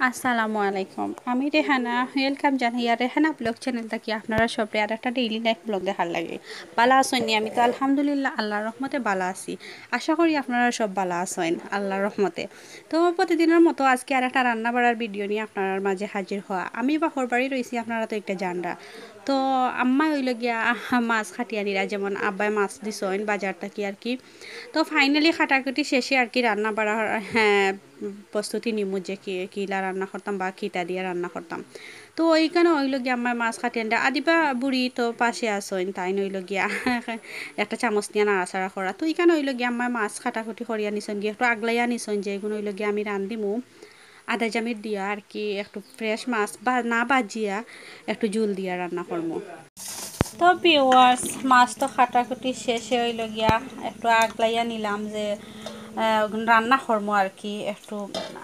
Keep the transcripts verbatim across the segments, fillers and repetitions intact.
আসসালামু আলাইকুম, আমি রেহানা। Welcome জানাই আর রেহানা ব্লগ চ্যানেল থাকি আপনারা সবরে আর একটা ডেইলি লাইফ ব্লগ দেখার লাগি। বালা আছইন নি? আমি তো আলহামদুলিল্লাহ আল্লাহর রহমতে বালা আছি। আশা করি আপনারা সব বালা আছইন আল্লাহর রহমতে। তো প্রতিদিনের মতো আজকে আর একটা রান্না বাড়ার ভিডিও নিয়া আপনারার মাঝে হাজির হওয়া। আমি বাপর বাড়ি রইছি, আপনারা তো একটা জানরা। তো আম্মা অইলো গিয়া মাছ কাটিয়া নিরা, যেমন আব্বায় মাছ দিছইন বাজার থাকি আর কি। তো finally কাটাকুটি শেষে আর কি রান্না বাড়ার, হ্যাঁ, প্রস্তুতি নিমু যে কি, কিলা রান্না করতাম বা কিতা দিয়া রান্না করতাম। তো ওইখানো অইলো গিয়া আম্মায় মাছ কাটিয়া নিরা, আদিবা বুড়ি তো পাশে আছইন, তাইন অইলো গিয়া একটা চামচ নিয়া নাড়াচাড়া করা। তো ইখানো অইলো গিয়া আম্মায় মাছ কাটাকুটি করিয়া নিছইন গিয়া, একটু আগলাইয়া নিছইন, যেগুন অইলো গিয়া আমি রান্ধিমু আদা জামির দিয়া আর কি, একটু fresh মাছ বা না ভাজিয়া একটু ঝুল দিয়া রান্না করমু। তো viewers, মাছ তো কাটাকুটি শেষে অইলো গিয়া একটু আগলাইয়া নিলাম যে, আহ, রান্না করমু আর কি, একটু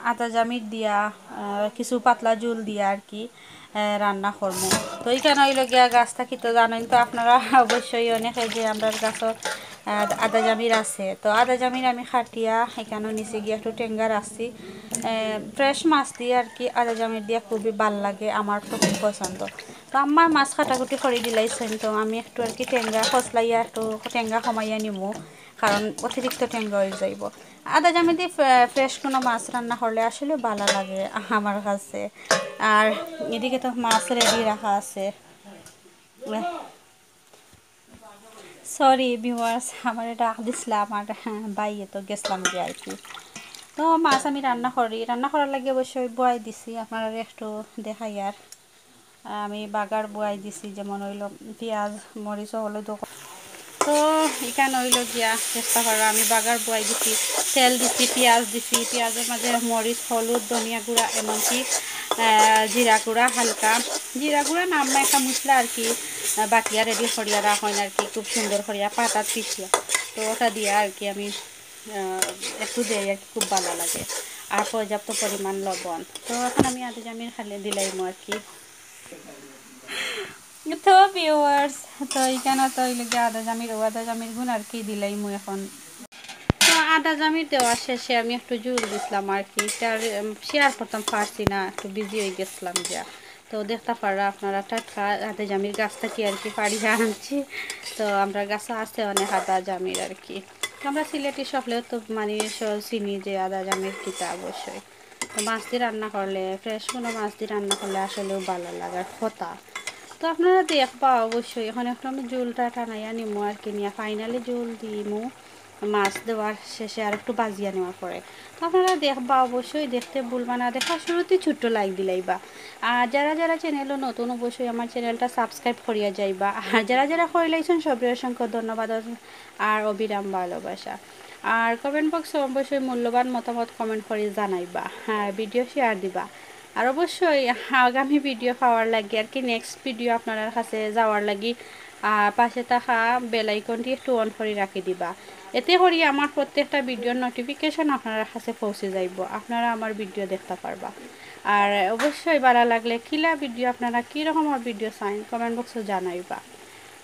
আদা জামির দিয়া, আহ, কিছু পাতলা ঝুল দিয়া আর কি, আহ, রান্না করমু। তো ইখানো অইলো গিয়া গাছ থাকি তো জানইন তো আপনারা অবশ্যই অনেকে যে আমরার গাছো, আহ, আদা জামির আছে। তো আদা জামির আমি কাটিয়া ইখানো নিচে গিয়া একটু টেঙ্গা রাখছি। আহ, fresh মাছ দিয়া আর কি আদা জামির দিয়া খুবই বালা লাগে, আমার তো খুব পছন্দ। তো আম্মায় মাছ কাটাকুটি করি দিলাইছইন, তো আমি একটু আর কি টেঙ্গা খসলাইয়া একটু টেঙ্গা কমাইয়া নিমু, কারণ অতিরিক্ত টেঙ্গা অই যাইবো। আদা জামির দি ফ্রে-, fresh কোনো মাছ রান্না করলে আসলে বালা লাগে আমার কাছে। আর এদিকে তো মাছ ready রাখা আছে। Sorry viewers, আমারে ডাক দিছলা আমার ভাইয়ে, তো গেছলাম গিয়া আর কি। তো মাছ আমি রান্না করি, রান্না করার লাগি অবশ্যই বওয়াই দিছি, আপনারারে একটু দেখাইয়ার। আমি বাগার বওয়াই দিছি, যেমন অইলো পিয়াজ, মরিচ, হলুদ। তো ইখান অইলো গিয়া দেখতা পাররা আমি বাগার বওয়াই দিছি, তেল দিছি, পিয়াজ দিছি, পিয়াজর মাঝে মরিচ, হলুদ, ধনিয়া গুঁড়া, এমনকি, আহ, জিরা গুঁড়া হালকা, জিরা গুঁড়া না আম্মায় একটা মশলা আর কি, আহ, বাটিয়া ready করিয়া রাখইন আর কি, খুব সুন্দর করিয়া পাতাত পিষিয়া। তো ওটা দিয়া আর কি আমি, আহ, একটু দেই আর কি, খুব বালা লাগে। আর পর্যাপ্ত পরিমাণ লবণ। তো এখন আমি আদা জামির খালি দিলাইমু আর কি। তো viewers, তো ইখানো তো অইলো গিয়া আদা জামির, ও আদা জামির গুন আর কি দিলাইমু এখন। তো আদা জামির দেওয়া শেষে আমি একটু ঝুল দিছলাম আর কি, ইটা আর, উম, share করতাম পারছি না, একটু busy অই গেছলাম গিয়া। তো দেখতা পাররা আপনারা টাটকা আদা জামির গাছ থাকি আর কি পাড়িয়া আনছি। তো আমরার গাছো আছে অনেক আদা জামির আর কি। তো আমরা সিলেটি সকলেও তো মানে সব চিনি যে আদা জামির কিতা অবশ্যই। তো মাছ দি রান্না করলে, fresh কোনো মাছ দি রান্না করলে আসলেও বালা লাগার কথা। তো আপনারা দেখবা অবশ্যই, এখন একটু আমি ঝুলটা টানাইয়া নিমু আর কি, নিয়া finally ঝুল দিমু মাছ দেওয়ার শেষে আর একটু ভাজিয়া নেওয়ার পরে। তো আপনারা দেখবা অবশ্যই, দেখতে ভুলবা না, দেখার শুরুতে ছোট্ট like দিলাইবা। আর যারা যারা channel-ও নতুন অবশ্যই আমার channel-টা subscribe করিয়া যাইবা। আর যারা যারা করিলাইছইন সবরে অসংখ্য ধন্যবাদ আর অবিরাম ভালোবাসা। আর comment box-ও অবশ্যই মূল্যবান মতামত comment করি জানাইবা। আর video share দিবা। আর অবশ্যই আগামী video পাওয়ার লাগি আর কি, next video আপনারার কাছে যাওয়ার লাগি, আহ, পাশে থাকা bell icon-টি একটু on করি রাখি দিবা। এতে করি আমার প্রত্যেকটা video-র notification আপনারার কাছে পৌঁছে যাইবো, আপনারা আমার video দেখতা পারবা। আর অবশ্যই বালা লাগলে কিলা video, আপনারা কি রকমর video চাইন, comment box-ও জানাইবা।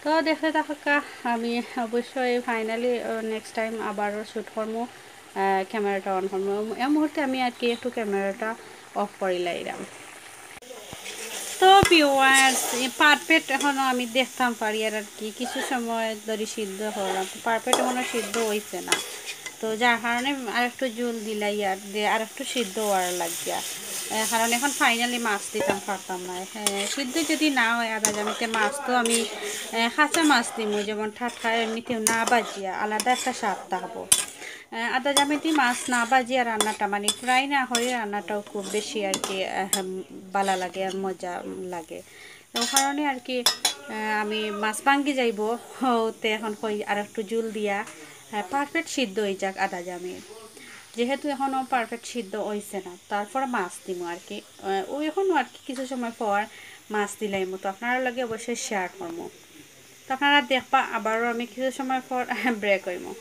তো দেখতে থাকা, আমি অবশ্যই finally, আহ, next time আবারও shoot করমু, আহ, camera-টা on করমু। এই মুহূর্তে আমি আর কি একটু camera-টা off করি লাইলাম। তো viewers, এই perfect এখনো আমি দেখতাম পারি আর, আর কি কিছু সময় ধরি সিদ্ধ করলাম, তো perfect এখনো সিদ্ধ হইছে না। তো যার কারণে আর একটু ঝুল দিলাই আর দে-, আর একটু সিদ্ধ হওয়ার লাগিয়া। এ, কারণ এখন finally মাছ দিতাম পারতাম না। হ্যাঁ, সিদ্ধ যদি না হয় আদা জামিতে মাছ তো আমি, এ, কাঁচা মাছ দিমু, যেমন টাটকা এমনিতেও না ভাজিয়া আলাদা একটা স্বাদ থাকবো। এ, আদা জামিতে মাছ না ভাজিয়া রান্নাটা মানে fry না হয়ে রান্নাটাও খুব বেশি আর কি, এ, বালা লাগে আর মজা লাগে। তো কারণে আর কি, আহ, আমি মাছ ভাঙ্গি যাইবো, হতে এখন কই আর একটু ঝুল দিয়া, আহ, perfect সিদ্ধ হই যাক আদা জামির। যেহেতু এখনো perfect সিদ্ধ হইছে না, তারপরে মাছ দিমু আর কি। আহ, ও এখনো আর কি কিছু সময় পর মাছ দিলাইমু, তো আপনারার লগে অবশ্যই share করমু। তো আপনারা দেখবা আবারও আমি কিছু সময় পর break হইমু।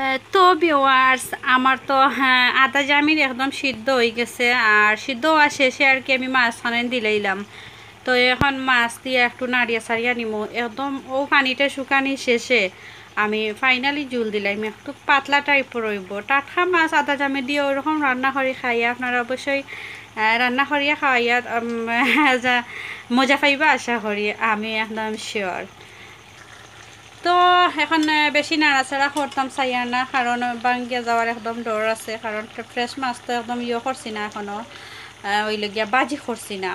এ, তো viewers, আমার তো, হ্যাঁ, আদা জামির একদম সিদ্ধ হয়ে গেছে, আর সিদ্ধ হওয়া শেষে আর কি আমি মাছ খানেন দিলাইলাম। তো এখন মাছ দিয়া একটু নাড়িয়া চাড়িয়া নিমু, একদম ও পানিটা শুকানি শেষে আমি ফাইনালি জুল দিলাইমু, একটু পাতলা টাইপর অইবো। টাটকা মাছ আদা জামির দিয়া ওইরকম রান্না করি খাইয়া আপনারা অবশ্যই, আহ, রান্না করিয়া খাওয়াইয়া, উম, যা মজা পাইবা আশা করি, আমি একদম শিওর। তো এখন, আহ, বেশি নাড়াচাড়া করতাম চাইয়ার না, কারণ ভাঙ্গিয়া যাওয়ার একদম ডর আছে, কারণ ফ্রেশ মাছ তো একদম ইয়ে করছি না এখনো, আহ, অইলো গিয়া ভাজি করছি না।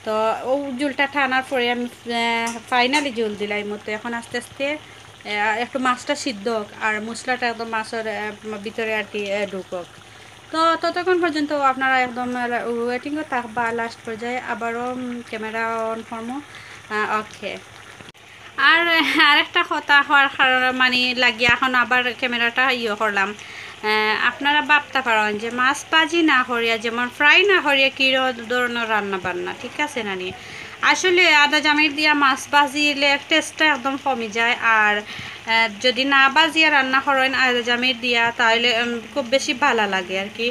তো ও জুলটা টানার পরে আমি, আহ, ফাইনালি জুল দিলাইমু। তো এখন আস্তে আস্তে, আহ, একটু মাছটা সিদ্ধ হোক আর মশলাটা একদম মাছর, আহ, ভিতরে আর কি, আহ, ঢুকুক। তো ততক্ষণ পর্যন্ত আপনারা একদম, আহ, ওয়েটিংও থাকবা। লাস্ট পর্যায়ে আবারও, উম, ক্যামেরা অন করমু। আহ, ওকে। আর, আহ, আরেকটা কথা কওয়ার কারণে মানে লাগিয়া এখন আবার ক্যামেরাটা ইয়ে করলাম। আহ, আপনারা ভাবতা পারইন যে মাছ ভাজি না করিয়া, যেমন ফ্রাই না করিয়া কি র-, ধরনের রান্না বান্না, ঠিক আছে না নি? আসলে আদা জামির দিয়া মাছ ভাজিলে টেস্টটা একদম কমি যায়। আর, আহ, যদি না ভাজিয়া রান্না করইন আদা জামির দিয়া, তাহলে, উম, খুব বেশি ভালা লাগে আর কি।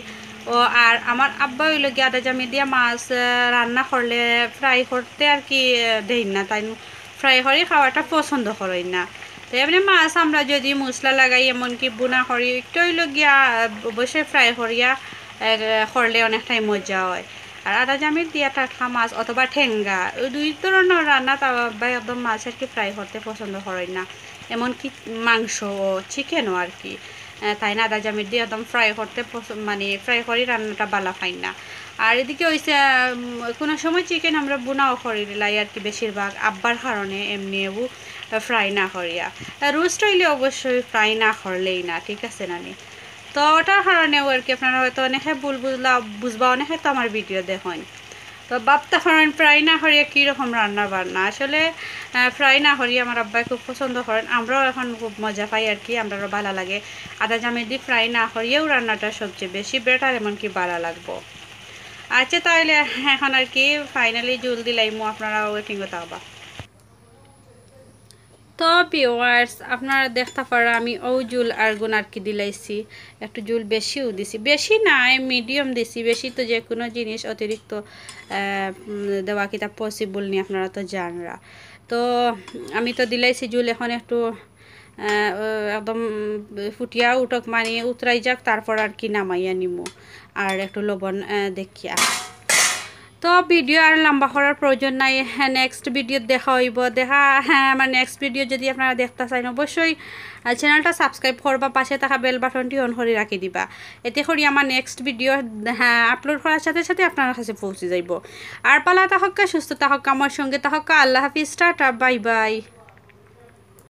ও, আর আমার আব্বা অইলো গিয়া আদা জামির দিয়া মাছ, আহ, রান্না করলে ফ্রাই করতে আর কি, আহ, দেইন না, তাইন ফ্রাই করি খাওয়াটা পছন্দ করইন না। তো এমনি মাছ আমরা যদি মশলা লাগাই, এমনকি ভুনা করি, একটু অইলো গিয়া, আহ, অবশ্যই ফ্রাই করিয়া, আহ, করলে অনেকটাই মজা হয়। আর আদা জামির দিয়া টাটকা মাছ অথবা ঠেঙ্গা, ওই দুই ধরনের রান্না তাও আব্বা একদম মাছ আর কি ফ্রাই করতে পছন্দ করইন না, এমনকি মাংস ও চিকেনও আর কি। আহ, তাইন আদা জামির দিয়া একদম ফ্রাই করতে পছন্দ, মানে ফ্রাই করি রান্নাটা ভালা পাইন না। আর এদিকে অইছে, উম, কোনো সময় চিকেন আমরা ভুনাও করি দিলাই আর কি, বেশিরভাগ আব্বার কারণে এমনিও ফ্রাই না করিয়া। তা রোস্ট অইলে অবশ্যই ফ্রাই না করলেই না, ঠিক আছে না নি? তো ওটার কারণেও আর কি আপনারা হয়তো অনেকে ভুল বুঝলা, বুঝবা, অনেকে তো আমার ভিডিও দেখইন। তো ভাবতা পারইন ফ্রাই না করিয়া কীরকম রান্না বান্না। আসলে, আহ, ফ্রাই না করিয়া আমার আব্বায় খুব পছন্দ করইন, আমরাও এখন খুব মজা পাই আর কি, আমরারও ভালা লাগে। আদা জামির দি ফ্রাই না করিয়াও রান্নাটা সবচেয়ে বেশি বেটার, এমনকি ভালা লাগবো। আচ্ছা, তাহলে এখন আর কি ফাইনালি জুল দিলাইমু, আপনারা ওয়েটিংও থাকবা। তো ভিউয়ার্স, আপনারা দেখতা পাররা আমি অউ জুল আর গুন আর কি দিলাইছি, একটু জুল বেশিও দিছি, বেশি নায়, মিডিয়াম দিছি। বেশি তো যে কোনো জিনিস অতিরিক্ত, আহ, উম, দেওয়া কিতা পসিবল নি, আপনারা তো জানরা। তো আমি তো দিলাইছি জুল, এখন একটু, আহ, একদম ফুটিয়া উঠক, মানে উতরাই যাক, তারপর আর কি নামাইয়া নিমু আর একটু লবণ, আহ, দেখিয়া। তো ভিডিও আর লম্বা করার প্রয়োজন নাই। হ্যাঁ, নেক্সট ভিডিও দেখা অইবো। দেখা, হ্যাঁ, আমার নেক্সট ভিডিও যদি আপনারা দেখতা চাইন, অবশ্যই, আহ, চ্যানেলটা সাবস্ক্রাইব করবা, পাশে থাকা বেল বাটনটি অন করি রাখি দিবা, এতে করি আমার নেক্সট ভিডিও, হ্যাঁ, আপলোড করার সাথে সাথে আপনার কাছে পৌঁছে যাইবো। আর ভালা থাকউক্কা, সুস্থ থাকউক্কা, আমার সঙ্গে থাকউক্কা। আল্লাহ হাফিজ, টাটা, বাই বাই।